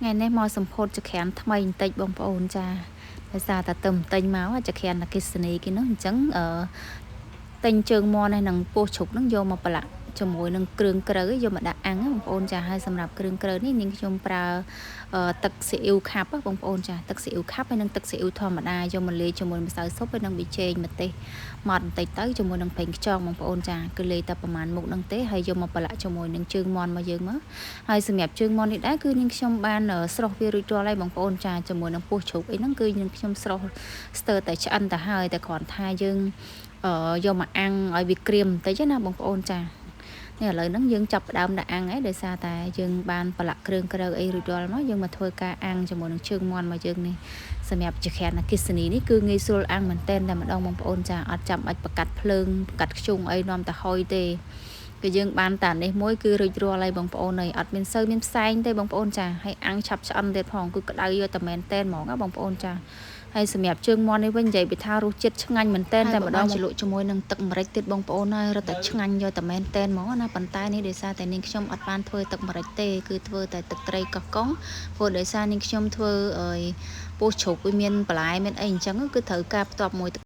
ថ្ងៃនេះមកសម្ពោធចក្រានថ្មីបន្តិចបងប្អូនចាដោយសារតែទៅទិញមកចក្រានអគ្គិសនីគេនោះអញ្ចឹងអឺទិញជើងមាន់នេះនឹងពោះជ្រូកនឹងយកមកប្រឡាក់ជាមួយនឹងគ្រឿងក្រៅយកមកដាក់អាំងបងប្អូនចាហើយសម្រាប់គ្រឿងក្រៅនេះនាងខ្ញុំប្រើទឹកស៊ីអ៊ីវខាប់បងប្អូនចាទឹកស៊ីអ៊ីវខាប់ហើយនិងទឹកស៊ីអ៊ីវធម្មតាយកមកលាយជាមួយម្សៅស៊ុបហើយនិងប៊ីចេងម្ទេសម៉ត់បន្តិចទៅជាមួយនឹងប្រេងខ្យងបងប្អូនចាគឺលាយតែប្រហែលមុខហ្នឹងទេហើយយកមកប្រឡាក់ជាមួយនឹងជើងមាន់មកយើងមកហើយសម្រាប់ជើងមាន់នេះដែរគឺនាងខ្ញុំបានស្រុះវារួចរាល់ហើយបងប្អូនចាជាមួយនឹងពោះជ្រូកអីហ្នឹងគឺនាងខ្ញុំស្រុះស្ទើរតែឆ្អិនទៅហើយតែគ្រាន់ថាយើងយកមកអាំងឲ្យវាក្រៀមបន្តិចណាបងប្អូនចានេះឥឡូវហ្នឹងយើងចាប់ផ្ដើមដាក់អាំងហើយដោយសារតែយើងបានប្រឡាក់គ្រឿងក្រៅអីរួចរាល់មកយើងមកធ្វើការអាំងជាមួយនឹងជើងមាន់មកយើងនេះសម្រាប់ចក្រានអគ្គិសនីនេះគឺងាយស្រួលអាំងមែនតែនតែម្ដងបងប្អូនចាអត់ចាំបាច់ប្រកាត់ភ្លើងប្រកាត់ខ្ជុងអីនាំតែហុយទេគឺយើងបានតានេះមួយគឺរួចរាល់ហើយបងប្អូនហើយអត់មានសូវមានផ្សែងទេបងប្អូនចាហើយអាំងឆាប់ឆ្អិនទៀតផងគឺក្តៅយកតែមែនតែនហ្មងណាបងប្អូនចាហើយសម្រាប់ជើងមាន់នេះវិញនិយាយពីថារសជាតិឆ្ងាញ់មែនតែនតែម្ដងជ្រលក់ជាមួយនឹងទឹកម្រេចទៀតបងប្អូនហើយរត់តែឆ្ងាញ់យកតែមែនតែនហ្មងណាប៉ុន្តែនេះដោយសារតែនាងខ្ញុំអត់បានធ្វើទឹកម្រេចទេគឺធ្វើតែទឹកត្រីកោះកុងព្រោះដោយសារនាងខ្ញុំធ្វើអើយពោះជ្រូកវាមានបន្លែមានអីអញ្ចឹងគឺត្រូវការផ្ទាប់មួយទឹក